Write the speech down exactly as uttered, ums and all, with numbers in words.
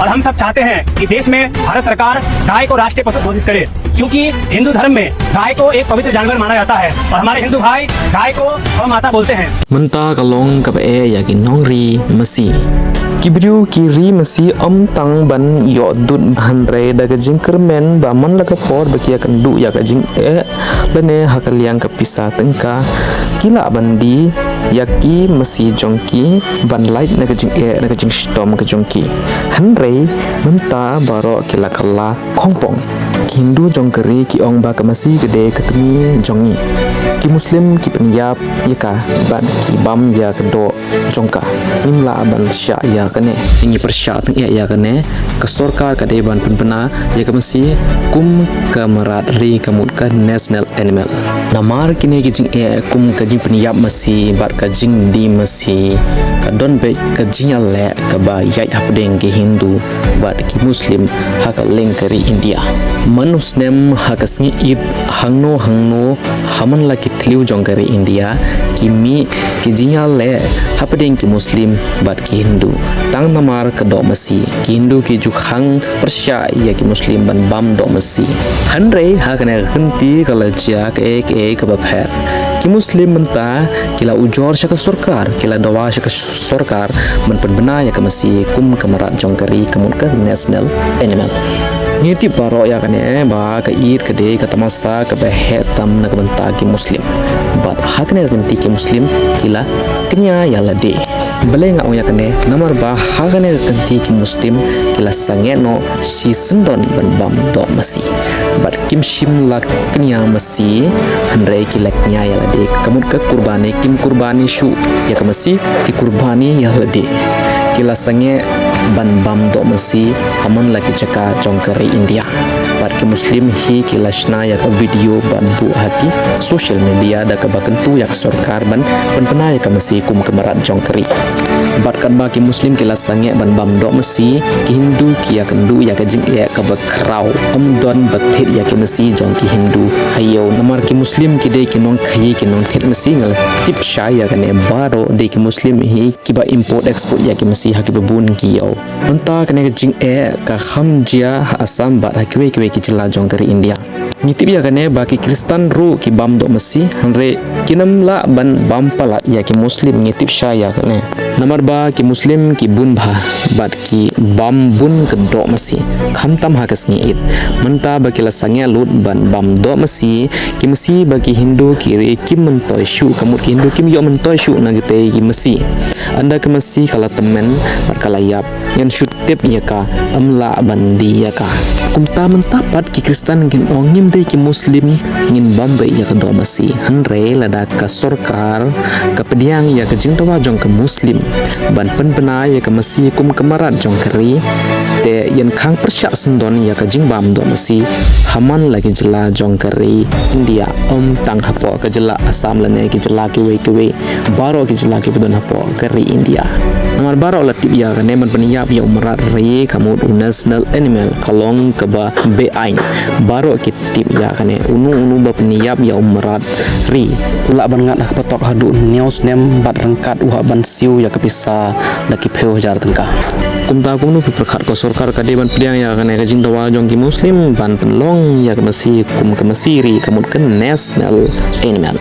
और हम सब चाहते हैं कि देश में भारत सरकार गाय को राष्ट्रीय पशु घोषित करे, क्योंकि हिंदू धर्म में गाय को एक पवित्र जानवर माना जाता है और हमारे हिंदू भाई गाय को गौ माता बोलते हैं। Mynta ka long kaba eh ïa ki nongri masi. Ki briew ki ri masi ym tang ban ïoh dud, hynrei da ka jingkyrmen ba man la ka por ba ki ïakynduh ïa ka jingeh lane ha ka liang ka pisa tyngka, ki lah ban die ïa ki masi jong ki ban lait na ka jingeh, na ka jingshitom ka jong ki. Hynrei mynta baroh ki la kylla khongpong. Ki Hindu jong ka ri ki ong ba ka masi ka dei ka kmie jong ngi. Ki Muslim ki pynïap ïa ka bad ki bam ïa ka doh jong ka. Ngim lah ban shah ïa kane. Ngi pyrshah tyngeh ïa kane. Ka sorkar ka dei ban pynbna ïa ka masi kum ka mrad ri, ka mut ka national animal. Namar kine ki jingeh kum ka jingpynïap masi bad ka jingdie masi, ka don beit ka jingïaleh kaba ïaid hapdeng ki Hindu bad ki Muslim ha ka liang ka ri India. Man u snem ha ka sngi Eid, hangno hangno ha man la ki thliew jong ka ri India, ki mih ki jingïaleh hapdeng ki Muslim bad ki Hindu. Tang namar ka doh masi, ki Hindu ki ju khang pyrshah ïa ki Muslim ban bam doh masi. Hynrei ha kane ka kynti ka la jia kaei kaei kaba pher. Ki Muslim mynta ki la ujor sha ka sorkar, ki la dawa sha ka sorkar ban pynbna ïa ka masi kum ka mrad jong ka ri, ka mut ka national animal. Ngi tip baroh ïa kane ba ka Eid ka dei ka tamasa kaba heh tam na ka bynta ki Muslim. Bad ha kane ka kynti ki Muslim ki la kñia ïa lade. Balei nga ong ïa kane? Namar ba ha kane ka kynti ki Muslim ki la sangeh noh shisyndon ban bam doh masi. Bad kim shym la kñia masi, hynrei ki la kñia ïa lade. Ka mut ka kurbani, kim kurbani shuh ïa ka masi, ki kurbani ïa lade. Ki la sangeh ban bam doh masi ha man la ki jaka jong ka ri India. Bad ki Muslim hi ki la shna ïa ka video ban buh ha ki social media da kaba kyntu ïa ka sorkar ban pynbna ïa ka masi kum ka mrad jong ka ri. Bad katba ki Muslim ki la sangeh ban bam doh masi, ki Hindu ki ïakynduh ïa ka jingeh kaba khraw. Ym don ba thied ïa ki masi jong ki Hindu ha ïew. Namar ki Muslim ki dei ki nongkhaïi, ki nongthied masi. Nga la tip shai ïa kane, baroh dei ki Muslim hi kiba import export ïa ki masi ha kiba bun ki ïew. Mynta kane ka jingeh ka kham jia ha Assam bad ha kiwei kiwei ki jylla jong ka ri India. Ngi tip ïa kane ba ki Khristan ruh ki bam doh masi, hynrei kim lah ban bam palat ïa ki Muslim, ngi tip shai ïa kane. Namar ba ki Muslim ki bun bha bad ki bam bun ka doh masi, khamtam ha ka sngi Eid. Mynta ba ki la sangeh lut ban bam doh masi, ki masi ba ki Hindu ki ri kim myntoi shuh, ka mut ki Hindu kim ïoh myntoi shuh na kitei ki masi. Ynda ka masi ka la tymmen bad ka la ïap, ngan shu tip ïa ka, ym lah ban die ïa ka. Kumta mynta pat ki Khristan kin ong, ngim dei ki Muslim, ngin bam beit ïa ka doh masi. Hynrei lada ka sorkar ka pdiang ïa ka jingdawa jong ka Muslim ban pynbna ïa ka masi kum ka mrad jong ka ri, te yn khang pyrshah syndon ïa ka jingbam doh masi ha man la ki jylla jong ka ri India, ym tang hapoh ka jylla Assam lane ki jylla kiwei kiwei. Baroh ki jylla kiba don hapoh ka ri India. Namar baroh la tip ïa kane, ban pynïap ïa u mrad ri, ka mut u national animal, ka long kaba beaiñ. Baroh ki tip ïa kane, uno uno ba pynïap ïa u mrad ri u lah ban ngat ha ka patok haduh hynñiew snem bad ryngkat u hap ban siew ïa ka pisa da ki phew hajar tyngka. Kumta kumno phi pyrkhat, ka sorkar ka dei ban pdiang ïa kane ka jingdawa jong ki Muslim ban pynlong ïa ka masi kum ka masi ri, ka mut ka national animal?